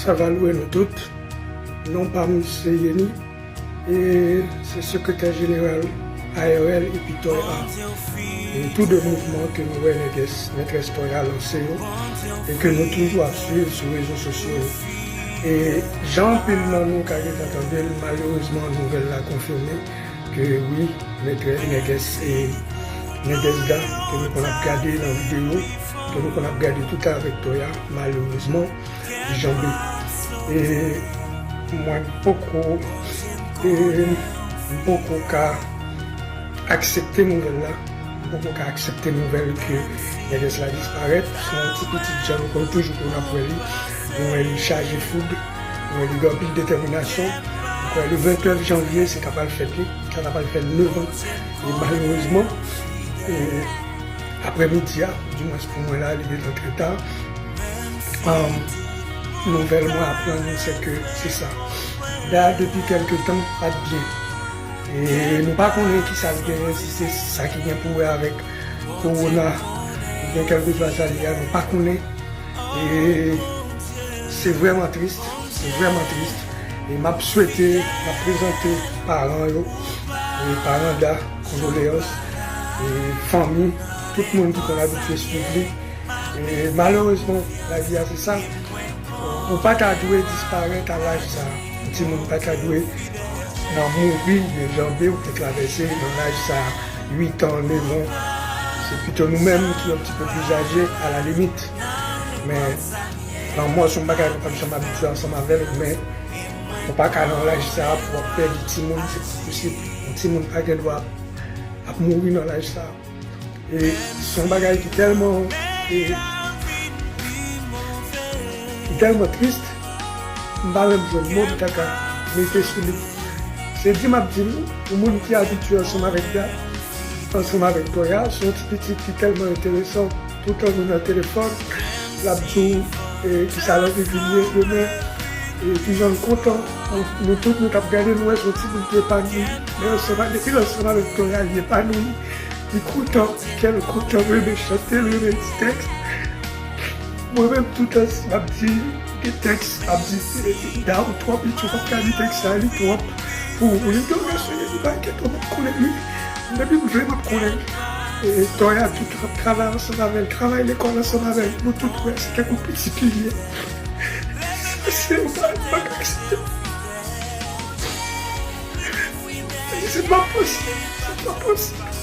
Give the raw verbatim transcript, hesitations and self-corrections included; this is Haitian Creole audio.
Sa va louwe nou tout. Non pa m se Yeni, e se sekretè jeneral A R L epi Toy A. E tou de mouvman ke nou wè Nègès, Mètrès Toy A lanse yo, e ke nou toujou ap swiv sou rezo sosyo yo. E jan anpil nan nou ka gentan tande l, malerezman, nouvèl la konfime ke wi, Mètrès, Nègès, e Nègès Da, ke nou konn ap gade nan videyo, ke nou konn ap gade tout avèk Toy A, malerezman, li janbe. E mwen poko, e m poko ka aksepte nouvèl la. M poko ka aksepte nouvèl ke Nègès la disparèt. Se yon ti pitit jan nou konn toujou pou n ap wè li. Nou wè li chaje foug, nou wè li gen anpil detèminasyon. Nou wè le vennnèf janvye, se ta pral fèt li. Sa ta pral fè nèf an. E malerezman, e, aprè midi a, dimwens pou mwen la, li gentan trè ta. Anm, nouvèl mwen aprann, se ke se sa. Da, depi kèlke tan, pa t byen. E nou pa konnen ki sa l genyen, si se sa ki gen pou wè avèk kowona, oubyen kèlkeswa sa l ye a, nou pa konnen. E se vrèman tris, se vrèman tris. E m ap swete, m ap prezante paran yo, e paran Da, kondoleyans, e fanmi, tout moun ki konn abitye swiv li. E malerezman, lavi a se sa. Ou pa ta dwe disparèt a laj sa a. Yon timoun pa ta dwe nan mouri de janbe ou te travèse nan laj sa a, uit an, nèf an. Se pito nou menm ki yon ti pe pli aje, a la limit. Men, lanmò se yon bagay nou p ap janm abitye ansanm avè l, men ou pa ka nan laj sa a pou w ap pèdi timoun, se pa posib. Yon timoun pa gen dwa ap mouri nan laj sa a. E se yon bagay ki tèlman, e, ki tèlman tris, m pa menm jwenn mo m ta ka mete sou li. Se di m ap di nou, pou moun ki abitye ansanm avèk Da, ansanm avèk Toya, se yon ti pitit ki tèlman enteresan. Toutan nou nan telefòn, l ap di w, e, kisa l anvi vin ye demen, e, kijan l kontan. Nou, nou tout, nou t ap gade, nou wè se yon timoun ki epanoui. Men ansanm, depi l ansanm avèk Toya, li epanoui. Li kontan, kè l kontan, renmen chante, renmen di tèks. Mwen menm, toutan, si m ap di, gen tèks, m ap di, e, Da, ou twò piti, ou p ap ka li tèks sa, li twòp pou ou. Li di, "Mèsi, li pa enkyete, m ap konnen li. Depi m vle, m ap konnen li." E, Toya tou, ap travay ansanm avè l, travay lekòl ansanm avè l. Nou tout wè, se tankou piti pilye. Se yon bagay m pa ka aksepte. Se pa posib, se pa posib.